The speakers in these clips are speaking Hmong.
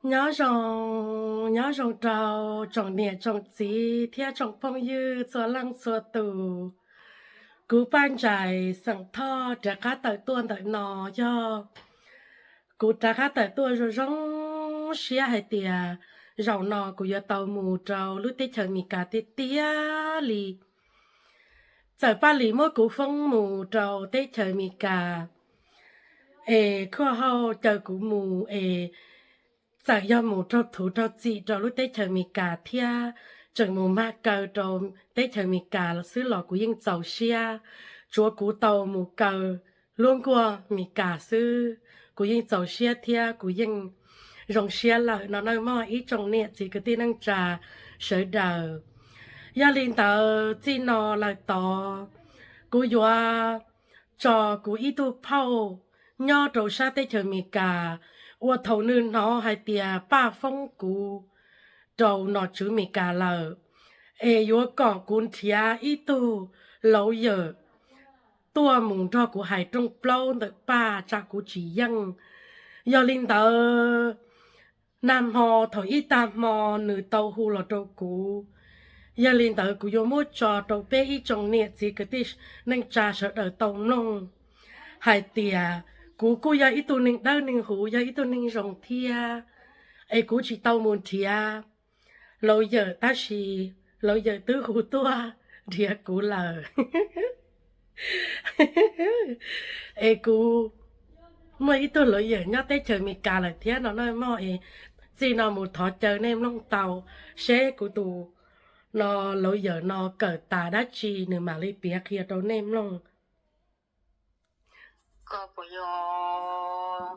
Nyob zoo, nyob zoo rau tsoom niam tsoom txiv thiab tsoom phooj ywg txhua leej txhua tus. Kuv Paj Ntsais xeem Thoj rov qab tawm tuaj ntawm no yog kuv rov qab tawm tuaj zoo zoo siab hais tias zaum no kuv yuav tau mus rau lub teb chaws Amelikas tiag tiag li. Txawm Paj Lis muab kuv foob mus rau teb chaws Amelikas es khuaj hauj caw kuv mus es txawm yog mus raug thuv raug txim rau lub teb chaws Amelikas thiab tseem mus mag kaw rau teb chaws Amelikas xwb los kuv yeej txaus siab. Tsuav kuv tau mus kaw lub nkuaj Amelikas xwb kuv yeej txaus siab thiab kuv yeej zoo siab lawm no nawb mog ib tsoom niam txiv kwv tij neej tsa sawv daws. Yog li ntawd txij no lawm tod kuv yuav tso kuv ib tug phauj nyob rau sab teb chaws Amelikas uas thaum nws hnov hais tias Paj foob kuv rau nom tswv Amelikas lawm es yuav kom kuv nrhiav ib tug lawyer tuaj mus nrog kuv hais rooj plaub ntawm Paj tsam kuv tsis yeej. Yog li ntawd nag hmo thaum ib tag hmo nws tau hu los rau kuv. Yog li ntawd kuv yuav muab tso rau peb ib tsoom niam txiv kwv tij neej tsa sawv daws tau mloog hais tias kuv kuj yog ib tug neeg dawb neeg huv, yog ib tug neeg zoo thiab es kuv tsis tau mus nrhiav lawyer tab sis lawyer twb hu tuaj nrhiav kuv lawm. Es kuv muaj ib tug lawyer nyob teb chaws Amelikas lawm thiab no nawb mog es txij no mus thov caw nej mloog tau seb kuv tus no lawyer no kawm tas dab tsi nws mam li piav qhia rau nej mloog. Koj puas yog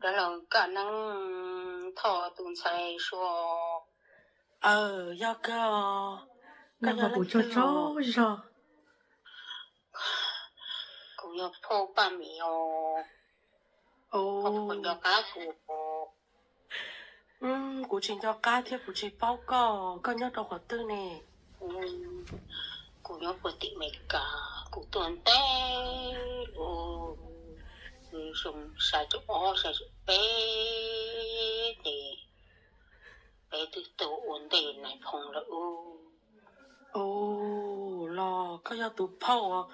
dab laug Kaj Neeb Thoj tus ntxhais suav? Aw, yog kawg. Koj yog leej twg? Kuv yog phauj Paj Mim os. Koj puas nco qab kuv? Kuv tsis nco qab thiab kuv tsis paub koj, koj nyob rau qhov twg ne? Kuv nyob puag tim Amelikas, kuv tuaj ntev lawm, xyoo xya caum ob xya caum peb ces peb twb tuaj ua ntej nais phoo lawm. Los koj yog tus phauj uas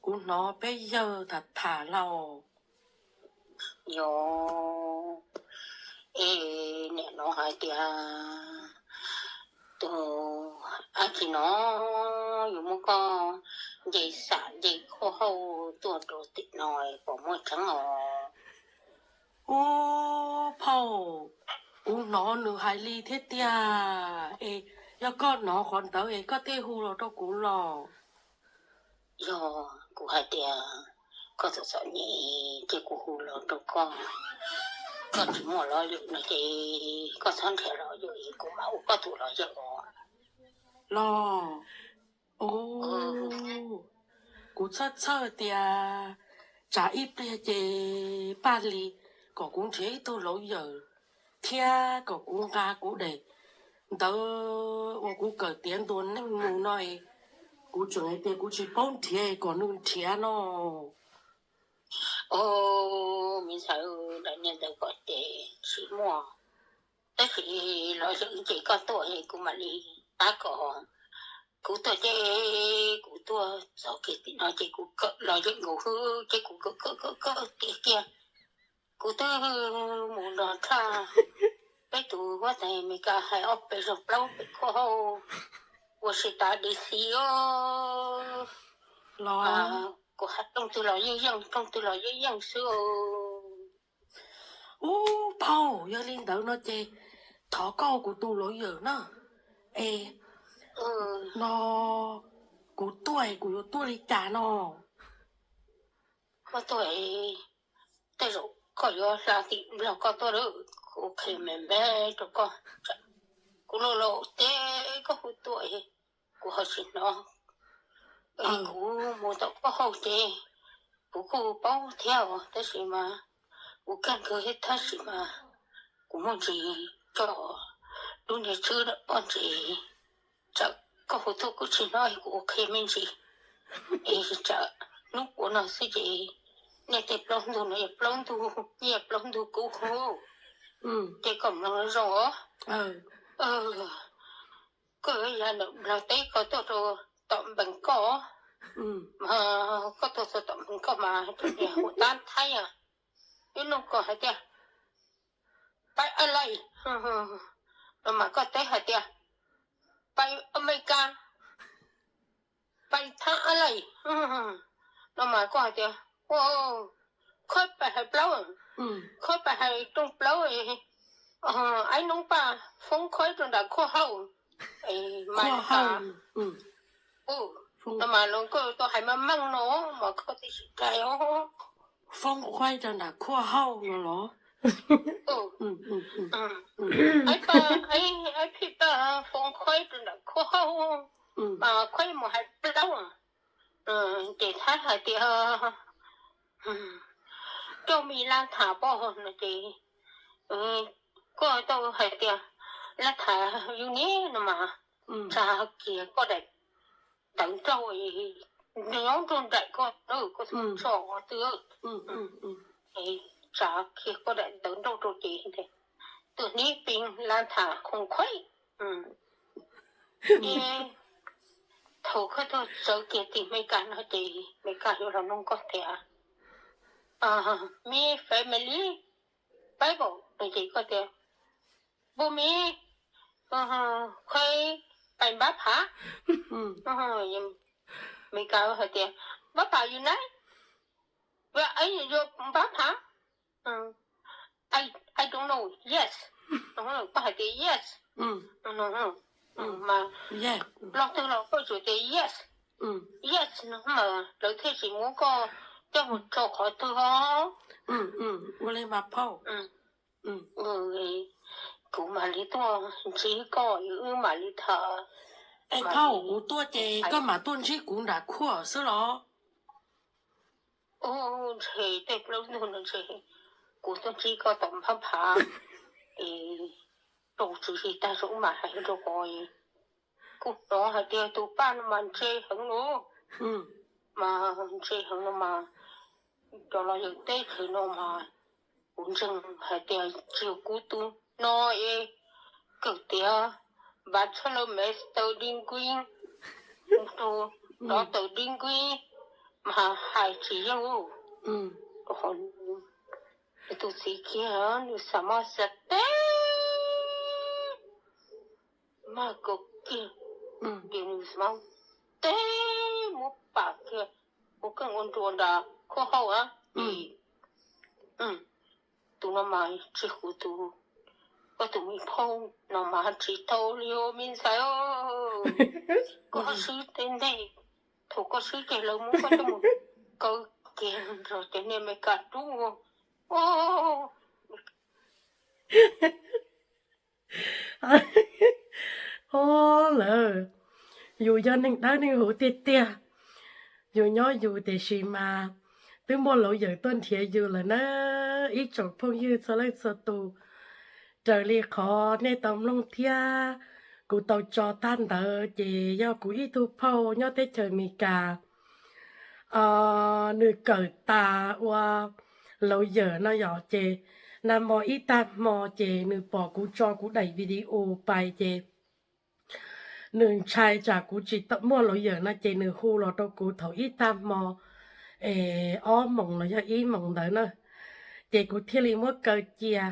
kuv hnov peb yawg tham tham lauj? Yog, es nim no hais tias tus ab tsi no yuav muab koj nce xam nce khuaj hauj tuaj rau tim no pom muaj tseeb os. Ub phauj, kuv hnov nws hais li thiab tiag, es yog koj hnov qhov ntawd es koj thiaj hu los rau kuv los? Yog kuv hais tias koj txom txom nyem ces kuv hu los rau koj, koj tsis muaj lawyer no ces koj txhob nrhiav lawyer es kuv mam ua koj tus lawyer os. Los, kuv txhawj txhawj tias tsam ib pliag ces Paj Lis kom kuv nrhiav ib tug lawyer thiab kom kuv nqa kuv daim ntawv uas kuv kawm tiav ntuas neeg mus no, kuv tseem hais tias kuv tsis paub nrhiav kom nws nrhiav no. Os, me ntxhais, daim niag ntawd koj ces tsis muaj, tab sis lawyer ces koj tuaj es kuv mam li pab koj. Kuv tuaj ces kuv tuaj txog kiag tim no ces kuv kawm lawyer nkaus xwb ces kuv kawm kawm kawm kawm tiav kiag. Kuv twb mus nrog tshaj peb tus huab tais Amelikas hais ob peb zaug plaub pem khuaj hauj ua si tas D C os. Kuv hais rooj twg los yeej yeej, rooj twg los yeej yeej xwb. Ub phauj, yog li ntawd no ces thov koj kuv tus lawyer na. Es no kuv tuaj kuv yuav tuaj li cas no? Koj tuaj, tej zaum koj yuav hla tim Nplog koj tuaj lawm, kuv qhia me me rau koj. Kuv los laus ces koj hu tuaj, kuv ho tsis hnov. Kuv mus tom koj hauj ces kuv kuj paub thiab os, tab sis mas kuv kaj kawg thiab tab sis mas kuv muaj ntsis coj lub niag tswb poj ntses, tsam koj hu tuaj kuv tsis hnov kuv ua qhia me ntsis, es tsam hnub ua no xwb ces nej tej plaub ntug no yog plaub ntug nyiaj plaub ntug kub hub, Ces kom mloog zoo os. Koj yuav ya ntawm Nplog teb koj tuaj rau tom npees koj, koj tuaj txog tom npees koj mas niag hu tab thaib os, ib nug koj hais tias pais a lais no mas koj teb hais tias pais Amelikas, pais thav a lais no mas koj hais tias khob pais hais plaub, khob pais hais rooj plaub, aib noob paj foob khob rau nram khuaj hauj, mas no mas koj tau hais meej meej no mas koj tib si rais os. Foob khob rau nram khuaj hauj no los? Aib paj, aib phij paj foob khob rau nram khuaj hauj, mas khob mus hais plaub. Ces thaib hais tias coj me laj tham poj no ces koj tau hais tias laj tham yus niag no mas tsa kiag koj daim tawv nrauj, nyob nrog nraim koj, koj tso qhov twg, tsa kiag koj daim tawv nrauj rau ces tus nib pin laj tham khoom khuaib. Ces thaum koj tuaj txawv kiag tim Meskas no ces Meskas yuav los nug koj tias mi family Bible no ces koj tias bu mi khuaib pais npab phav. Meskas hais tias npab phav yus nab, yuav npab phav. I don't know, yes. Koj hais tias yes. Mas los twg los koj tsuas tias yes, yes no mas lawv thiaj tsis muab koj coj mus tso qhov twg os. Ua li mas phauj. Kuv mam li tuaj ntsib koj, wb mam li tham. Es phauj, kuv tuaj ces koj mam tuaj ntsib kuv nram khuaj xwb los? Ub, ntshe tej plaub ntug no ntshe kuv tuaj ntsib koj tom npab phav es rau tsis tag, wb mam hais rau qhov kuv hnov hais tias tus paj no mas ntse heev no, mas ntse heev no mas cov los yawm teb chaws no mas kuv ntseeg hais tias tsis yog kuv tus no es kawm tias bachelor, master degree, tus doctor degree mas hais tsis yeej. Tus txiv kiag nws xav maj xav teb maj kawg kiag, ces nws xav maj teb muab pam kiag ua keej ua nruas nram khuab hauj a. Tus no mas tsis huv tus, koj tus me phauj no mas tsis tau li os me ntxhais. Koj swb tej ntej, thaum koj swb ces lawv muab koj coj mus kaw kiag nrog cov niag Meskas rub. Ob lawm, yus yog neeg dawb neeg huv tiag tiag. Yus nyob yus tiam sis mas twb muaj lawv yawm tuaj nrhiav yus lawm na. Ib tsoom phooj ywg txhua leej txhua tus, raws li qhov nej tau mloog thiab kuv tau tso tag ntawd ces yog kuv ib tug phauj nyob teb chaws Amelikas, nws kawm tas ua lawv yawm no yom, ces nag hmo ib tag hmo ces nws pom kuv tso kuv daim video pais ces nws ntshai tsam kuv tsis tau muaj lawv yawm no ces nws hu los rau kuv thaum ib tag hmo es ob moos los yog ib moos ntawd na, ces kuv thiaj li muab kaw cia.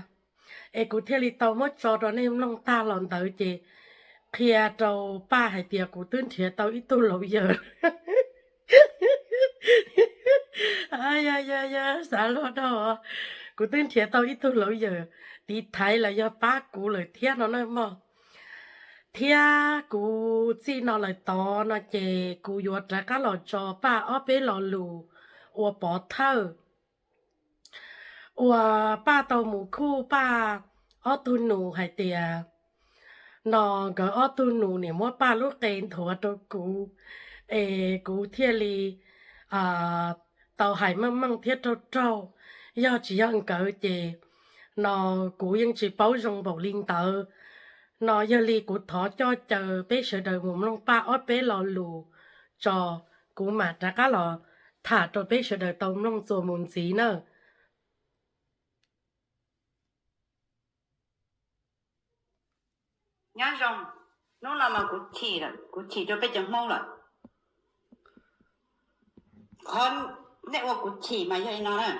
Es kuv thiaj li tau muab tso rau nej mloog tag los ntawd ces qhia rau Paj hais tias kuv twb nrhiav tau ib tug lawv yawm. Yog, yog, yog, xav luag dhau. Kuv twb nrhiav tau ib tug lawv yawm tiv thaiv los yog pab kuv lawm thiab no na mog. Thiab kuv txij no lawm tod no ces kuv yuav rov qab los tso Paj ob peb lo lus ua pov thawj uas Paj tau mus khuj Paj ob tug nus hais tias no nkawd ob tug nus niam muab Paj lub qe nthuav rau kuv, es kuv thiaj li tau hais meej meej thiab raug raug. Yog tsis yog nkawd ces no kuv yeej tsis paub zoo npaum li ntawd. No yog li kuv thov coj caw peb sawv daws mus mloog Paj ob peb lo lus tso, kuv mam rov qab los tham rau peb sawv daws tau mloog txuas mus ntxiv na. Nyob zoo, hnub no mas kuv chim lawm, kuv chim rau peb cov Hmoob lawm. Qhov nej ua kuv chim mas yog li no na.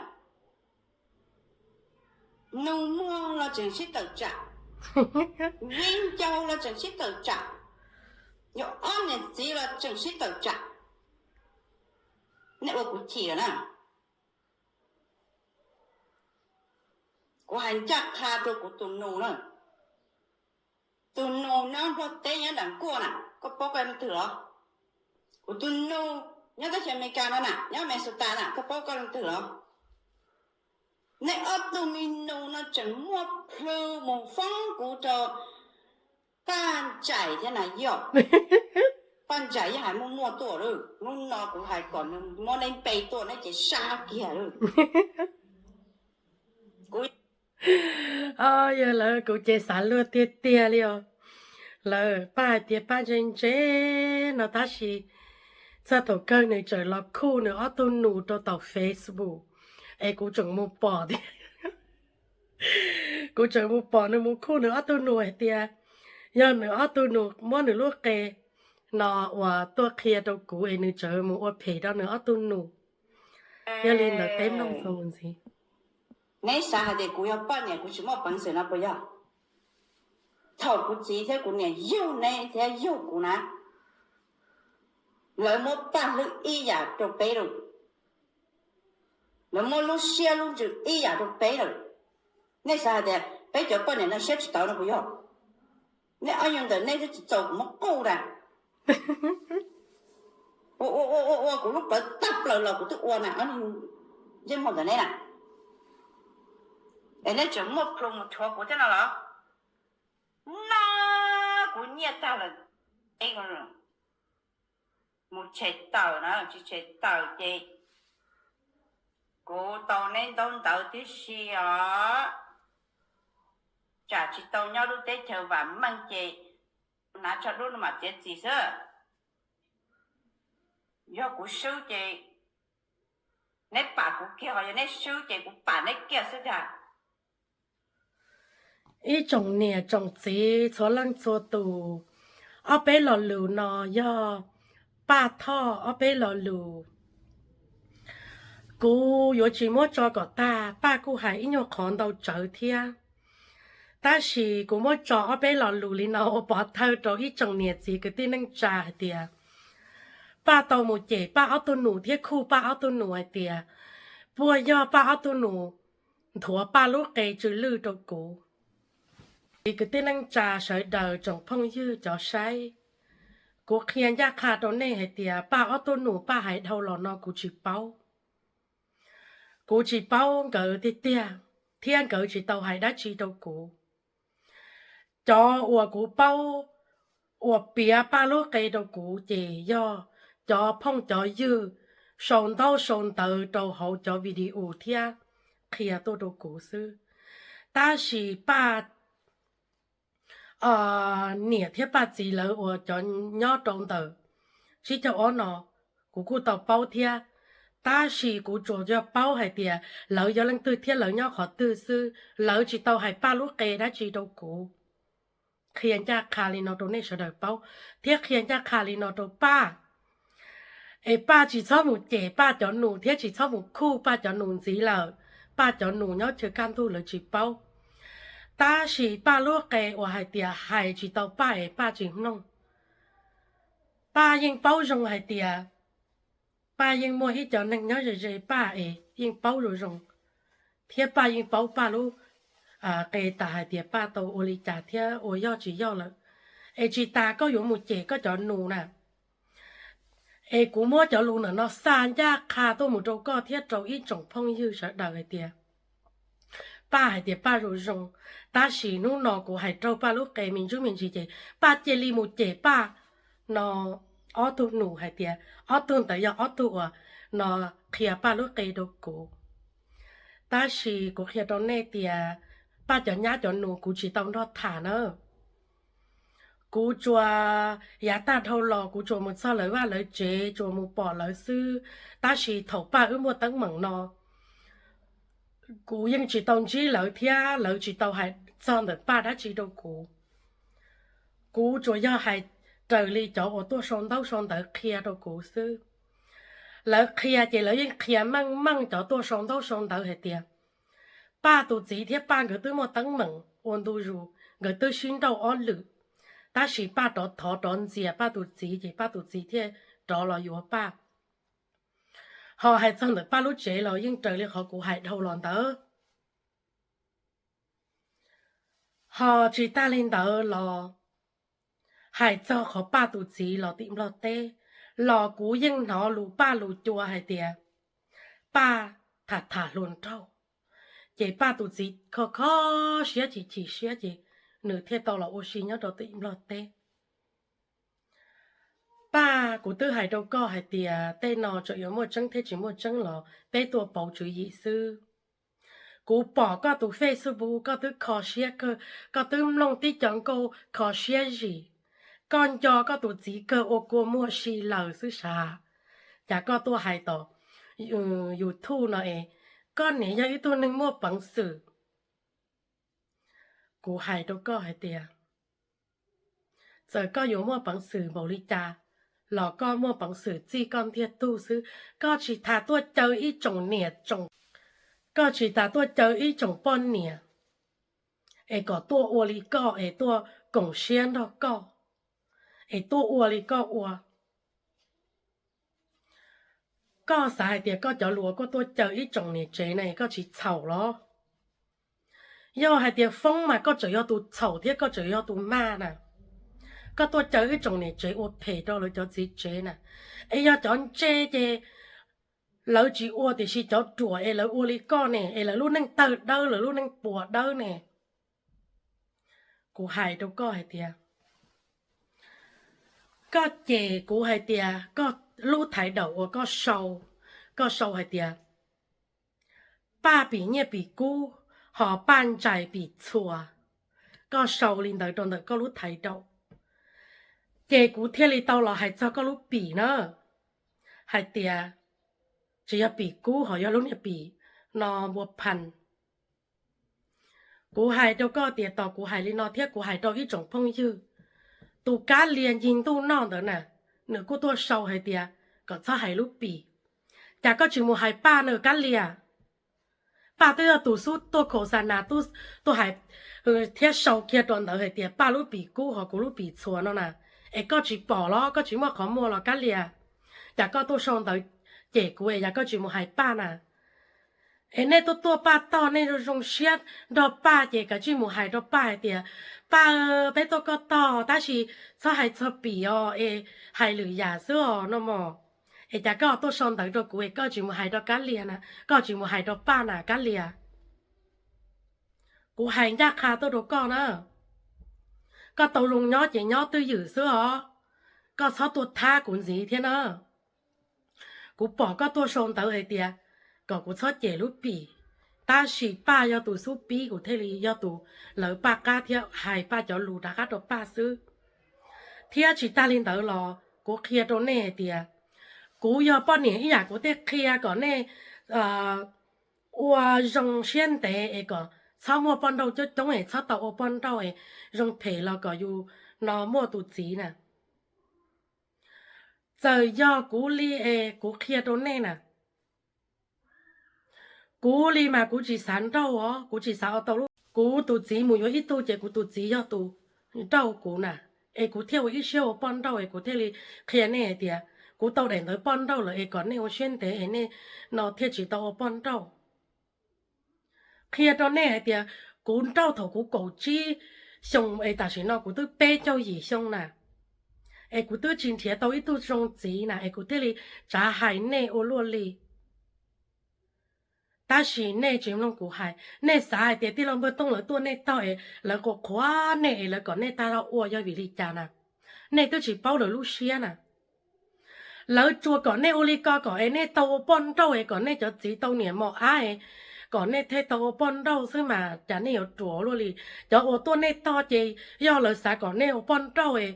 Nus muag los tseem sib tawm tsam, viv ncaus los tseem sib tawm tsam, yog ob niam txiv los tseem sib tawm tsam. Nej ua kuv chim lawm na. Kuv hais ncaj qha rau kuv tus nus na. Tus nus nyob Nplog teb nyob nram nkuaj na, koj paub koj leej twg los? Kuv tus nus nyob teb chaws Amelikas no na, nyob Minnesota na, koj paub koj leej twg los? Nej ob tug me nus no tseem muaj plhws mus foob kuv rau Paj Ntsais thiab na yom. Paj Ntsais yeej hais muaj muaj tuaj lawm, hnub no kuv hais kom nws muab neb npe tuaj neb ces sab kiag lawm. Kuv Yog lawv kuv ces xav luag tiag tiag li os. Lawv Paj hais tias Paj ntse ntse no tab sis txog thaum kawg nws tseem los khuj nws ob tug nus rau tom Facebook, es kuv tseem mus pom tias, kuv tseem mus pom nws mus khuj nws ob tug nus hais tias yog nws ob tug nus muab nws lub qe no uas tuaj qhia rau kuv es nws tseem mus ua phem rau nws ob tug nus. Yog li ntawd peb mloog txuas mus ntxiv. Neb xav hais tias kuv yog poj niam kuv tsis muaj peev xwm no puas yog? Thaum kuv txiv thiab kuv niam yug neb thiab yug kuv na, lawv muab Paj hlwb ib yam rau peb lawm. Lawv muab lub siab lub ntsws ib yam rau peb lawm. Nej xav hais tias peb cov poj niam no siab tsis tawv no puas yog? Nej ob nyuag ntawm nej twb tsis txaus kuv muab quj na. Ua ua ua ua kuv lub plawv tag plaws los kuv twb ua na, ntsej muag ntawm neb na. Es neb tseem muaj plhus mus rhuav kuv thiab no los? No, kuv nyiaj tag lawm. Mus tshem tawm na, tsis tshem tawm ces kuv tau neb ntaub ntawv tib si os. Tsam tsis tau nyob lub teb chaws vam meej ces hnav tsho dub no mam txiav txim xwb. Yog kuv swb ces neb pam kuv kiag, ho yog neb swb ces kuv pam neb kiag xwb ntag. Ib tsoom niam tsoom txiv txhua leej txhua tus, ob peb lo lus no yog Paj Thoj ob peb lo lus. Kuv yuav tsis muab tso kom tag, Paj kuj hais ib nyuag qhov ntau tsawv thiab. Tab sis kuv muab tso ob peb lo lus li no ua pov thawj rau ib tsoom niam txiv kwv tij neej tsa hais tias Paj tau mus cem Paj ob tug nus thiab khuj Paj ob tug nus hais tias puas yog Paj ob tug nus nthuav Paj lub qe tsw lwj rau kuv. Kwv tij neej tsa sawv daws tsoom phooj ywg cov saib, kuv qhia ncaj qha rau nej hais tias Paj ob tug nus Paj hais dhau los no kuv tsis paub. Kuv tsis paub nkawd tiag tiag, thiab nkawd tsis tau hais dab tsi rau kuv. Cov uas kuv paub uas piav Paj lub qe rau kuv ces yog cov phooj cov ywg sau ntaub sau ntawv rau hauv cov video thiab qhia tuaj rau kuv xwb. Tab sis Paj niam thiab Paj txiv lawv uas cov nyob rau ntawm tsib caug ob no, kuv kuj tau paub thiab. Tab sis kuv tsuas yog paub hais tias lawv yog leej twg thiab lawv nyob qhov twg xwb, lawv tsis tau hais Paj lub qe dab tsi rau kuv. Qhia ncaj qha li no rau nej sawv daws paub, thiab qhia ncaj qha li no rau Paj. Es Paj tsis txhob mus cem Paj cov nus thiab tsis txhob mus khuj Paj cov nus ntxiv lawm. Paj cov nus nyob chaw kaj ntug lawv tsis paub. Tab sis Paj lub qe uas hais tias hais tsis tau Paj es Paj tsis mloog. Paj yeej paub zoo hais tias Paj yeej muaj ib co neeg nyob ze ze Paj es yeej paub zoo zoo, thiab Paj yeej paub Paj lub qe tas hais tias Paj tau ua li cas thiab ua yog tsis yog lawm. Es tsis tas koj yuav mus cem koj cov nus na. Es kuv muab cov lus ntawm no xa ncaj qha tuaj mus rau koj thiab rau ib tsoom phooj ywg sawv daws hais tias Paj hais tias Paj zoo zoo, tab sis hnub no kuv hais raug Paj lub qe me ntsuj me ntsis ces Paj cia li mus cem Paj no ob tug nus hais tias ob tug ntawd yog ob tug uas no qhia Paj lub qe rau kuv. Tab sis kuv qhia rau nej tias Paj cov nyab cov nus kuv tsis tau nrog tham na. Kuv tsuas yav tag dhau los kuv tsuas mus txog lawv vaj lawv tsev, tsuas mus pom lawv xwb. Tab sis thaum Paj wb muaj teeb meem no, kuv yeej tsis tau ntsib lawv thiab lawv tsis tau hais txog ntawm Paj dab tsi rau kuv. Kuv tsuas yog hais raws li cov uas tuaj sau ntaub sau ntawv qhia rau kuv xwb. Lawv qhia ces lawv yeej qhia meej meej cov tuaj sau ntaub sau ntawv hais tias Paj tus txiv thiab Paj nkawd twb muaj teeb meem ua ntu zus, nkawd twb sib nrauj ob lwm, tab sis Paj rov thov rov ntxias Paj tus txiv ces Paj tus txiv thiaj rov los yuav Paj. Ho hais txog ntawm Paj lub tsev los yeej raws li qhov kuv hais dhau los ntawd. Ho tsis tag li ntawd los hais txog qhov Paj tus txiv los tim Nplog teb los kuv yeej hnov lus Paj lus cua hais tias Paj tham tham hluas nraug, ces Paj tus txiv kho kho siab chim chim siab ces nws thiaj tau los ua si nyob rau tim Nplog teb. Paj, kuv twb hais rau koj hais tias tej no tseem yuav muaj tseeb thiab tsis muaj tseeb los peb tuaj pauv tswv yim xwb. Kuv pom koj tus Facebook koj twb kho siab kawg, koj twb mloog tib co nkauj kho siab zim. Koj nco koj tus txiv kawg ua kua muag si laws xwb sav. Cas koj tuaj hais tom YouTube no es koj niam yog ib tug neeg muaj peev xwm. Kuv hais rau koj hais tias txawm koj yuav muaj peev xwm npaum li cas los koj muaj peev xwm txij koj ntiag tug xwb. Koj tsis tas tuaj caw ib tsoom niam tsoom, koj tsis tas tuaj caw ib tsoom poj niam es kom tuaj ua li koj es tuaj koom siab nrog koj es tuaj ua li koj ua. Koj xav hais tias koj cov lus koj tuaj caw ib tsoom niam tsev na koj tsis txhaum los? Yog hais tias foob mas koj tseem yog tus txhaum thiab koj tseem yog tus mag na. Koj tuaj caw ib tsoom niam tsev ua phem rau lawv cov txiv tsev na. Es yog cov ntse ces lawv tsis ua tiam sis cov ruam es lawv ua li koj ne es lawv lub neej tawg dawb lawv lub neej puas dawb ne. Kuv hais rau koj hais tias koj ces kuv hais tias koj lub thaiv daum uas koj sau, koj sau hais tias Paj pim nyiaj pim kub, ho Paj ntsais pim txhua. Koj sau li ntawd rau ntawm koj lub thaiv daum, ces kuv thiaj li tau los hais txog koj lub pim na, hais tias tsis yog pim kub ho yog lub niag pim no npua phan. Kuv hais rau koj tias tos kuv hais li no thiab kuv hais rau ib tsoom phooj ywg, tus Kab Lias ncig ntuj noj ntawd na, nws kuj tuaj sau hais tias kom txhob hais lub pim. Cas koj tsis mus hais Paj na Kab Lias? Paj twb yog tus xub tuaj khos xa nas tuaj hais thiab sau kiag rau ntawd hais tias Paj lub pim kub ho kuv lub pim txhua no na, es koj tsis pom los koj tsis muaj qhov muag los Kab Lias? Cas koj tuaj sau ntawd cem kuv es cas koj tsis mus hais Paj na? Es nej tuaj tuaj Paj tog nej zoo zoo siab nrog Paj ces kav tsij mus hais rau Paj hais tias Paj, peb tuaj koj tog tab sis txhob hais txog pim os es hais lwm yam xwb os no mos. Es cas koj tuaj sau ntawd rau kuv es koj tsis mus hais rau Kab Lias na, koj tsis mus hais rau Paj na Kab Lias? Kuv hais ncaj qha tuaj rau koj na, koj tau zoo nyob ces nyob twj ywm xwb os, koj txhob tuaj thab kuv ntxiv thiab na. Kuv pom koj tuaj sau ntawv hais tias kom kuv txhob cem lub pim, tab sis Paj yog tus xub pib kuv thiaj li yog tus lawv Paj qab thiab hais Paj cov lus rov qab rau Paj xwb. Thiab tsis tag li ntawd los kuv qhia rau nej hais tias kuv yog poj niam ib yam kuv thiaj qhia kom nej ua zoo siab ntev es kom txhob muaj poj nrauj coob coob es txhob tau ua poj nrauj es zoo phem los kom yus no muaj tus txiv na. Txawm yog kuv li es kuv qhia rau nej na, kuv li mas kuv tsis xav nrauj os, kuv tsis xav ua tau lub, kuv tus txiv mus yuav ib tug ces kuv tus txiv yog tus nrauj kuv na, es kuv thiaj ua ib siab ua poj nrauj es kuv thiaj li qhia nej hais tias kuv tau daim ntawv poj nrauj lawm es kom nej ua siab ntev es nej no thiaj tsis tau ua poj nrauj. Qhia rau nej hais tias kuv nrauj thaum kuv kaum tsib xyoo es tam sim no kuv twb peb caug yim xyoo na, es kuv twb tsis nrhiav tau ib tug zoo txiv na es kuv thiaj li tsav hais nej ua luaj li. Tab sis nej tsis mloog kuv hais, nej xav hais tias tij laug Npawg Tooj lawv tuaj nej tog es lawv qhuas qhuas nej es lawv kom nej tag lawm ua yog vim li cas na? Nej twb tsis paub lawv lub siab na. Lawv tsuas kom nej ua li ko kom es nej tau ua poj nrauj es kom nej cov txiv tau niam mos ab es kom nej thiaj tau ua poj nrauj xwb mas cas nej yuav ruam luaj li. Cov uas tuaj nej tog ces yog lawv xav kom nej ua poj nrauj es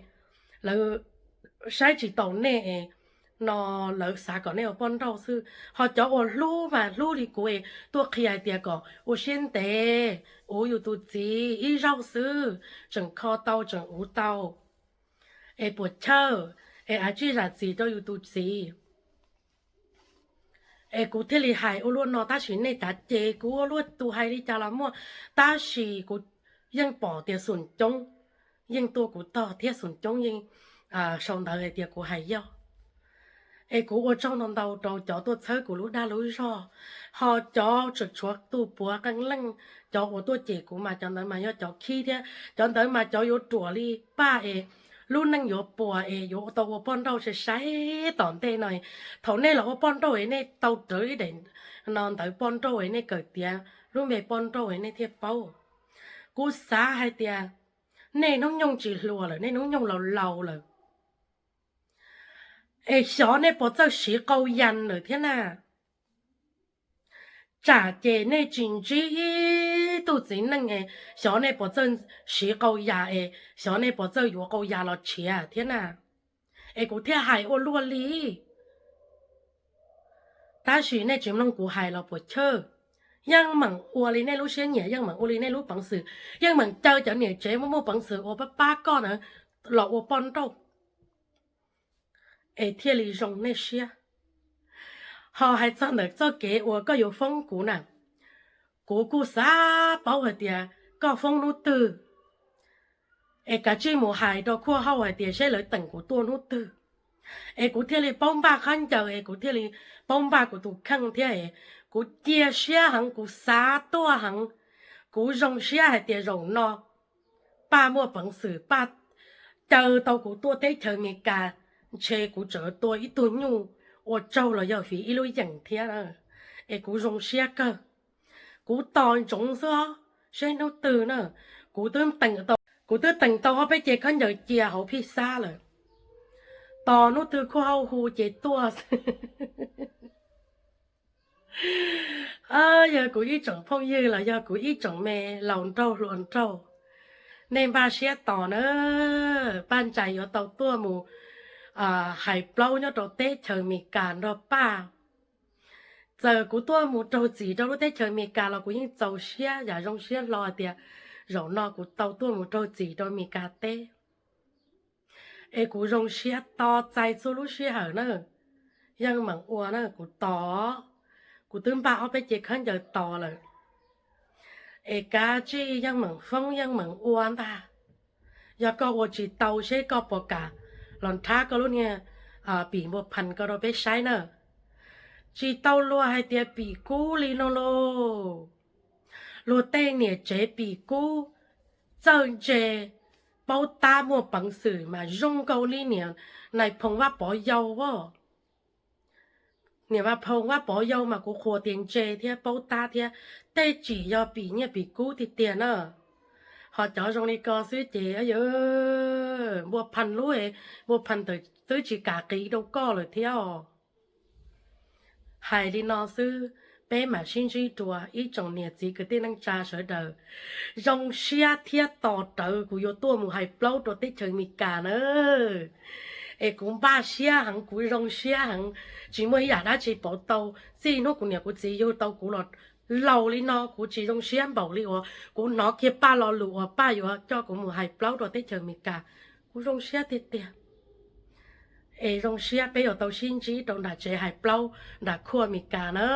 lawv saib tsis taus nej es no lawv xav kom nej ua poj nrauj xwb. Ho cov uas hlub mas hlub li kuv es tuaj qhia hais tias kom ua siab ntev, uv yus tus txiv ib zaug xwb, tseem kho tau tseem uv tau. Es puas chawj, es av tsij zam txim rau yus tus txiv. Es kuv thiaj li hais ua luaj no, tab sis nej cav ces kuv ua luaj tus hais li cas los muaj, tab sis kuv yeej pom tias xum coob yeej tuaj kuv tog thiab xum coob yeej sau ntawv hais tias kuv hais yog. Es kuv ua tsaug ntau ntau rau cov tuaj txhawb kuv lub dag lub zog, ho cov tseem tshuav tus puav qee leej, cov uas tuaj cem kuv mas cov ntawd mas yog cov khib thiab cov ntawd mas cov yuav ruam li Paj es lub neej yuav puas es yuav tau ua poj nrauj sai sai tom ntej no. Thaum nej los ua poj nrauj es nej tau rawv ib daim no ntawv poj nrauj es nej kawm tiav lub npe poj nrauj es nej thiaj paub. Kuv xav hais tias nej hnub nyoog tsis hluas lawm, nej hnub nyoog laus laus lawm, es xyov nej puas txawj siv qau yas lawm thiab na. Tsam ces nej tsis ntsib ib tug txiv neej es xyov nej puas txawj siv qau yas es xyov nej puas txawj yuav qau yas los tshiav thiab na. Es kuv thiaj hais ua luaj li. Tab sis nej tsis mloog kuv hais los puas chawj. Yeej meem ua li nej lub siab nyiam, yeej meem ua li nej lub peev xwm, yeej meem caw cov niam tsev muaj muaj peev xwm uas pab pab koj na los ua poj nrauj, es thiaj li zoo nej siab. Ho hais txog ntawm txoj kev uas koj yuav foob kuv na, kuv kuj xav paub hais tias koj foob hnub twg, es kav tsij mus hais rau Khuaj Hauj hais tias seb lawv teem kuv tuaj hnub twg, es kuv thiaj li paub npaj khaub ncaws, es kuv thiaj li paub npaj kuv tus kheej thiab es kuv cia siab heev, kuv xav tuaj heev, kuv zoo siab hais tias zaum no Paj muaj peev xwm, Paj caw tau kuv tuaj teb chaws Amelikas, ntshe kuv tseem tua ib tug nyuj ua tsaug los yog fiv ib lub yeem thiab na. Es kuv zoo siab kawg. Kuv tos ntsoov xwb, seb hnub twg na. Kuv twb teem tau, kuv twb teem tau ob peb ce khaub ncaws cia hauv phij xab lawm, tos hnub twg Khuaj Hauj hu ces tuaj xwb. Yog kuv ib tsoom phooj ywg los yog kuv ib tsoom me laus nraug hluas nraug, nej npaj siab tos na. Paj Ntsais yuav tau tuaj mus hais plaub nyob rau teb chaws Amelikas nrog Paj. Txawm kuv tuaj mus raug txim rau lub teb chaws Amelikas los kuv yeej txaus siab yam zoo siab hlo hais tias zaum no kuv tau tuaj mus raug txim rau Amelikas teb. Es kuv zoo siab tos txais txhua lub sij hawm na. Yeej meem ua na, kuv tos, kuv twb npaj ob peb ce khaub ncaws tos lawm. Es kav tsij yeej meem foob yeej meem ua ntag. Yog koj ua tsis tau seb koj puas kam los nrhab koj lub niag pim npua phas ko rau peb saib na. Tsis tau luag hais tias pim kub li no lauj. Luag tej niam tsev pim kub, txawj ntse, paub tab muaj peev xwm mas zoo nkaus li niam Nais Phoo Vaj Pov Yau as. Niam Vaj Phoo Vaj Pov Yau mas kuv qhuas tias ntse thiab paub tab thiab, tej tsim yog pim nyiaj pim kub tiag tiag na. Ho cov zoo li ko xwb ces npua phas lub, npua phas ntawd twb tsis kam qiv rau koj lawm thiab os. Hais li no xwb, peb mam sib ntsib dua ib tsoom niam txiv kwv tij neej tsa sawv daws. Zoo siab thiab tos rawv kuv yuav tuaj mus hais plaub rau teb chaws Amelikas na. Es kuv npaj siab heev, kuv zoo siab heev, tsis muaj ib yam dab tsi pauv tau. Txij hnub kuv niam kuv txiv yug tau kuv los laus li no kuv tsis zoo siab npaum li uas kuv hnov kiag Paj lo lus uas Paj yuav coj kuv mus hais plaub rau teb chaws Amelikas. Kuv zoo siab tiag tiag. Es zoo siab peb yuav tau sib ntsib rau nram tsev hais plaub nram khuaj Amelikas na.